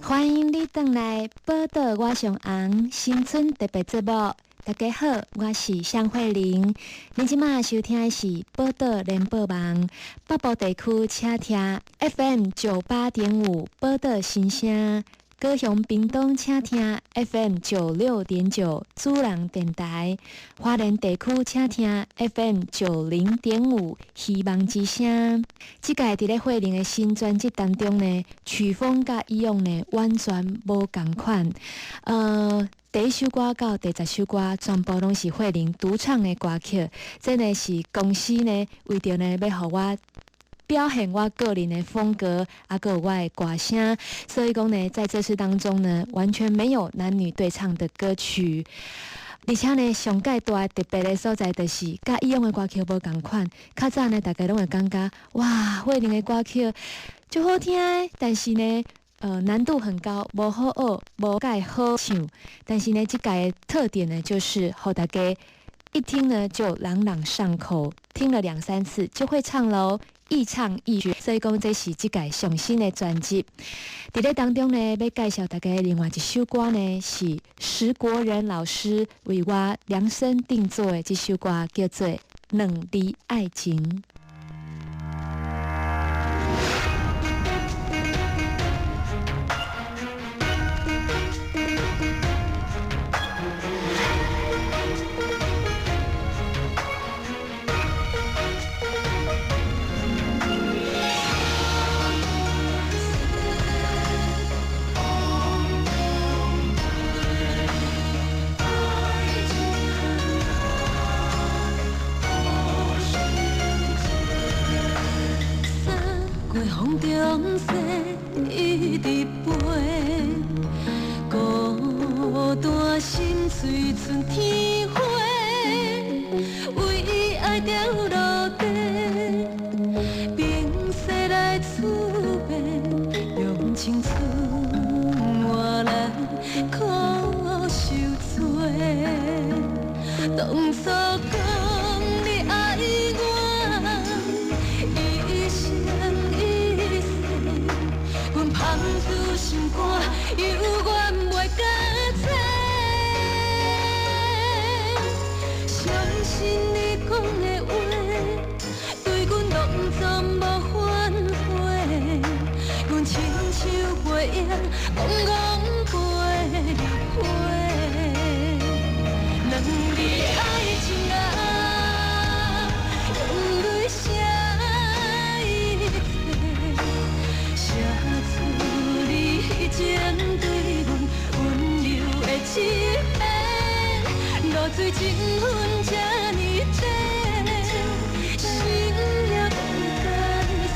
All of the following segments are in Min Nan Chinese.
欢迎你轉來寶島我上紅新春特別節目。大家好，我是雙慧玲。恁這馬收聽的是寶島聯播網北部地區，請聽 FM 98.5寶島新聲；高雄屏東請聽 FM 96.9主人電台；花蓮地區請聽 FM 90.5希望之聲。這屆佇咧慧玲的新專輯當中呢，曲風佮以往呢完全無仝款。第一首歌到第10首歌，全部攏是慧玲獨唱的歌曲。這呢是公司呢為著呢欲予我表現我個人的風格，啊，閣有我的歌聲，所以講呢，在這次當中呢，完全沒有男女對唱的歌曲。而且呢，上蓋大特別的所在就是，佮以往的歌曲無仝款。較早呢，大家攏會感覺，哇，慧玲的歌曲足好聽的，但是呢，難度很高，無好學，無蓋好唱。但是呢，這屆的特點呢，就是予大家一聽呢就朗朗上口，聽了兩三次就會唱囉。易唱易學，所以講這是這屆上新的專輯。佇咧當中呢，欲介紹大家另外一首歌呢，是石國人老師為我量身定做的這首歌，叫做《兩字愛情》。風中雪一直飛，孤單心碎賰天花，為愛掉落地，冰雪來厝邊，用青春換來苦受罪。當初講你愛我，一生一世，阮芳厝心肝，猶原袂甲切。相信你講的話，對阮攏總無反悔。阮親像飛鷹，戇戇飛入花。兩字愛情啊，用淚寫一切，寫出你情對阮溫柔的一面，露水情分這呢多，心也無解散。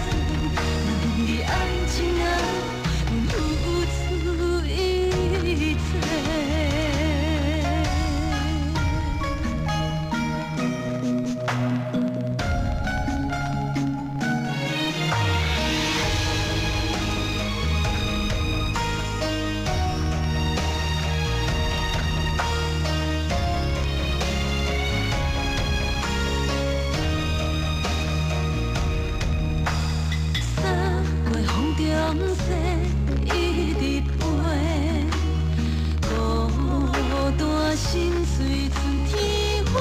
兩字愛情啊，阮付出一切。三月風中雪一直飛，孤單心碎賰天花，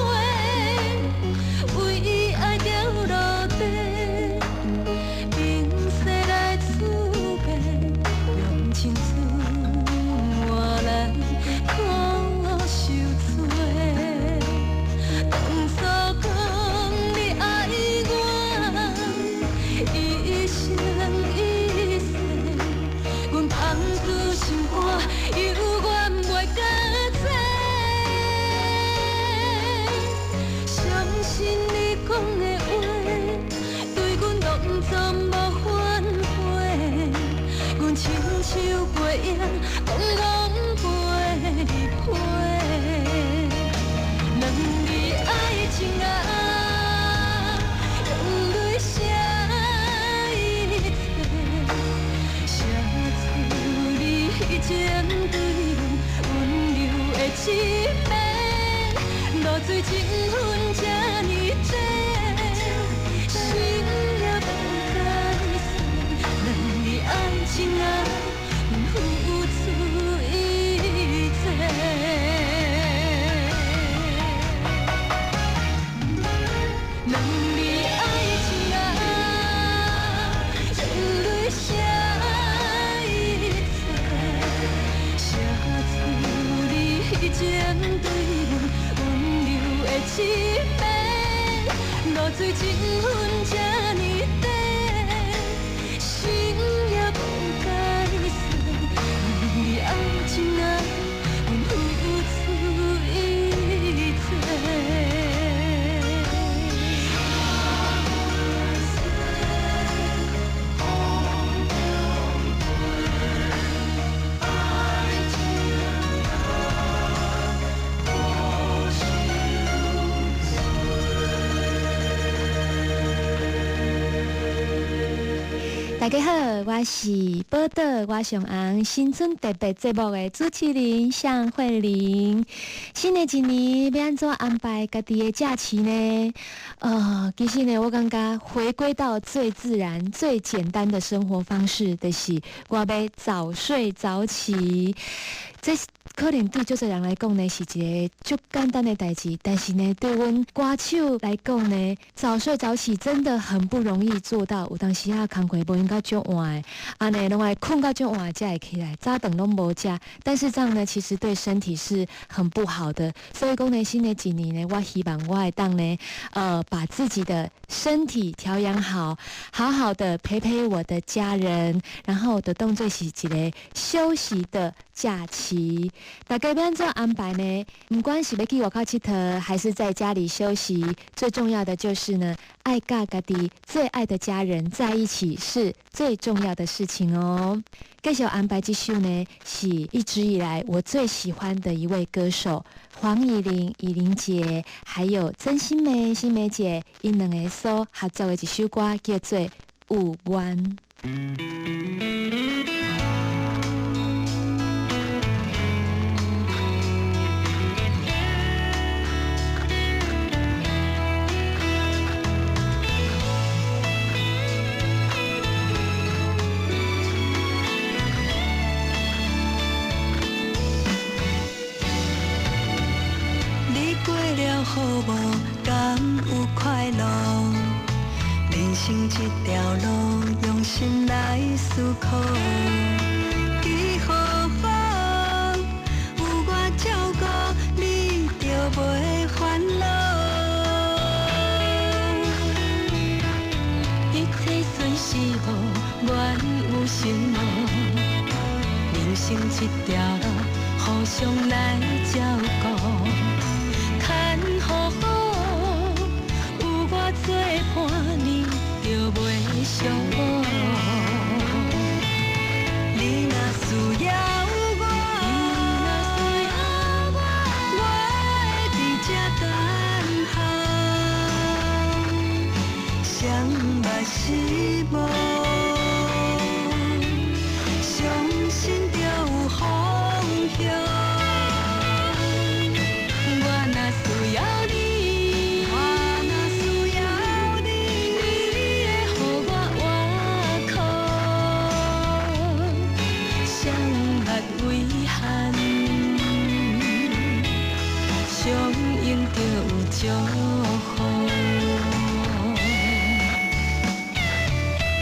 為愛掉落地，冰雪來厝邊，用青春換來苦受罪。當初講你愛我，一生一世，阮芳厝心肝，猶原袂甲切。相信你講的話，對阮攏總無反悔。阮親像飛鷹，戇戇飛入花。兩字愛情啊，用淚寫一切，寫出你情對阮溫柔的一面，露水情分這呢多，心也無解散。兩字愛情啊，阮付出情分這呢短，心也無解散。你愛情愛，阮付出一切。大家好，我是寶島我上紅新春特別節目的主持人向慧玲。新的一年欲按怎安排家己的假期呢？其實呢，我感覺回歸到最自然、最簡單的生活方式，就是我欲早睡早起。這可能對足濟人來講呢，是一个足簡單的代誌，但是呢，對阮歌手來講呢，早睡早起真的很不容易做到。有當時啊，工課無閒到足晚的，按呢攏愛睏到足晚才會起來，早頓攏無食。但是這樣呢，其實對身體是很不好的。所以講呢，新的一年呢，我希望我會當呢，把自己的身體調養好，好好的陪陪我的家人，然後就當做是一个休息的假期。大家欲按怎安排呢？毋管是欲去外口𨑨迌，還是在家裡休息，最重要的就是呢，愛佮家己最愛的家人在一起是最重要的事情哦。繼續安排這首呢，是一直以來我最喜歡的一位歌手黃以玲、以玲姐，還有曾心梅、心梅姐，𪜶兩个所合作的一首歌叫做《有緣》。你過了好無？敢有快樂？人生這條路，用心來思考。記好好，有我照顧，你就袂煩惱。一切順時無，願有承諾。人生這條路，互相來照顧。牽好好，有我作伴，你就袂寂寞。你若需要我，我會佇這等候，誰嘛失望，相信就有方向。我若需要你，我若需要你，你會予我倚靠，誰捌遺憾，相擁就有祝福。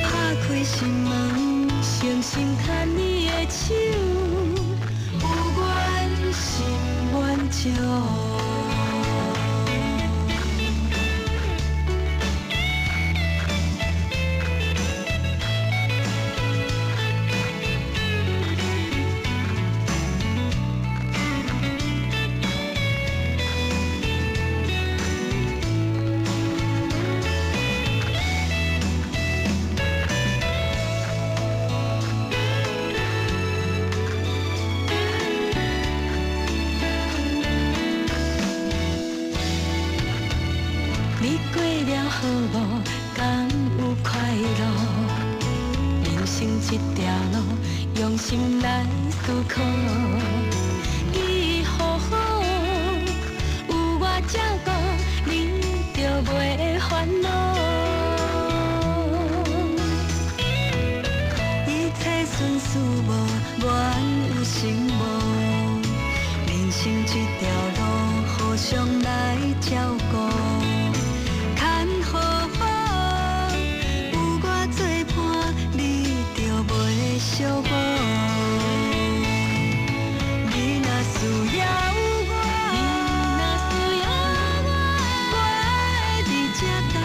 拍開心門，誠心牽你的手，有緣心滿足。你過了好無？敢有快樂？人生這條路，用心來思考。記好好，有我照顧，你就袂煩惱。一切順事無，願有承諾。人生這條路，互相來照顧。牽好好，有我作伴，你就袂寂寞。你若需要我，你若需要我，我會佇這等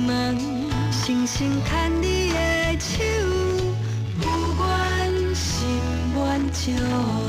問，深深牽你的手，有緣心滿足。